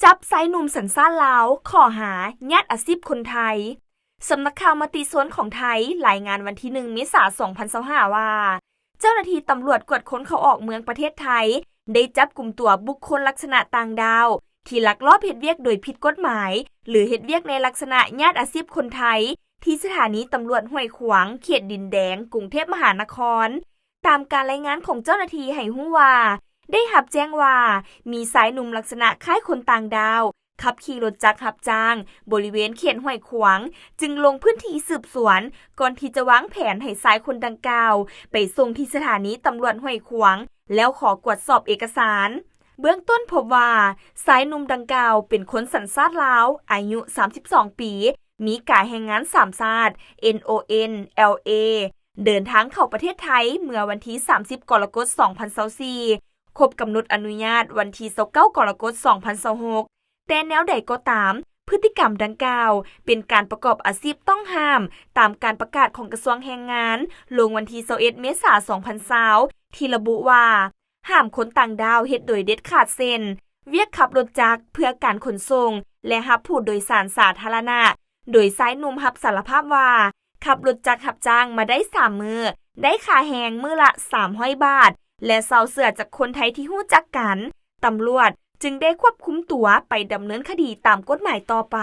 ຈັບຊາຍໜຸ່ມສັນຊາດລາວ ຂໍ້ຫາຍາດອາຊີບຄົນໄທ. ສຳນັກຂ່າວມະຕິຊົນຂອງໄທ ລາຍງານວັນທີໜຶ່ງ ເມສາ ສອງພັນຊາວຫ້າ ວ່າ ເຈົ້າໜ້າທີ່ຕຳຫຼວດກວດຄົນເຂົ້າອອກເມືອງປະເທດໄທ ໄດ້ຈັບກຸມຕົວບຸກຄົນລັກສະນະຕ່າງດ້າວ ທີ່ລັກລອບເຮັດວຽກໂດຍຜິດກົດໝາຍ ຫຼື ເຮັດວຽກໃນລັກສະນະຍາດອາຊີບຄົນໄທ ທີ່ສະຖານີຕຳຫຼວດຫ້ວຍຂວາງ ເຂດດິນແດງ ກຸງເທບມະຫານະຄອນ. ຕາມການລາຍງານຂອງເຈົ້າໜ້າທີ່ໃຫ້ຮູ້ວ່າ ໄດ້ຮັບແຈ້ງວ່າ ມີຊາຍໜຸ່ມລັກສະນະຄ້າຍຄົນຕ່າງດ້າວ ຂັບຂີ່ລົດຈັກຮັບຈ້າງບໍລິເວນເຂດຫ້ວຍຂວາງ ຈຶ່ງລົງພື້ນທີ່ສືບສວນ ກ່ອນທີ່ຈະວາງແຜນໃຫ້ຊາຍຄົນດັ່ງກ່າວ ໄປສົ່ງທີ່ສະຖານີຕຳຫຼວດຫ້ວຍຂວາງ ແລ້ວຂໍກວດສອບເອກະສານ. ເບື້ອງຕົ້ນພົບວ່າ ຊາຍໜຸ່ມດັ່ງກ່າວເປັນຄົນສັນຊາດລາວ ອາຍຸສາມສິບສອງປີ, ມີກາແຮງງານສາມຊາດ NON LA ເດີນທາງເຂົ້າປະເທດໄທເມື່ອວັນທີສາມສິບ ກໍລະກົດ ສອງພັນຊາວສີ່ ຄົບກຳນົດອະນຸຍາດວັນທີຊາວເກົ້າ ກໍລະກົດ ສອງພັນຊາວຫົກ ແຕ່ແນວໃດກໍຕາມ, ພຶດຕິກຳດັ່ງກ່າວເປັນການປະກອບອາຊີບຕ້ອງຫ້າມ ຕາມການປະກາດຂອງກະຊວງແຮງງານ ລົງວັນທີຊາວເອັດ ເມສາ ສອງພັນຊາວ ທີ່ລະບຸວ່າ ຫ້າມຄົນຕ່າງດ້າວເຮັດໂດຍເດັດຂາດ ເຊັ່ນ ວຽກຂັບລົດຈັກເພື່ອການຂົນສົ່ງ ແລະ ຮັບຜູ້ໂດຍສານສາທາລະນະ, ໂດຍຊາຍໜຸ່ມຮັບສາລະພາບວ່າ ຂັບລົດຈັກຮັບຈ້າງມາໄດ້ສາມມື້, ໄດ້ຄ່າແຮງມື້ລະສາມຮ້ອຍບາດ ແລະ ເຊົ່າເສື້ອຈາກຄົນໄທທີ່ຮູ້ຈັກກັນ. ຕຳຫຼວດຈຶ່ງໄດ້ຄວບຄຸມຕົວໄປດຳເນີນຄະດີຕາມກົດໝາຍຕໍ່ໄປ.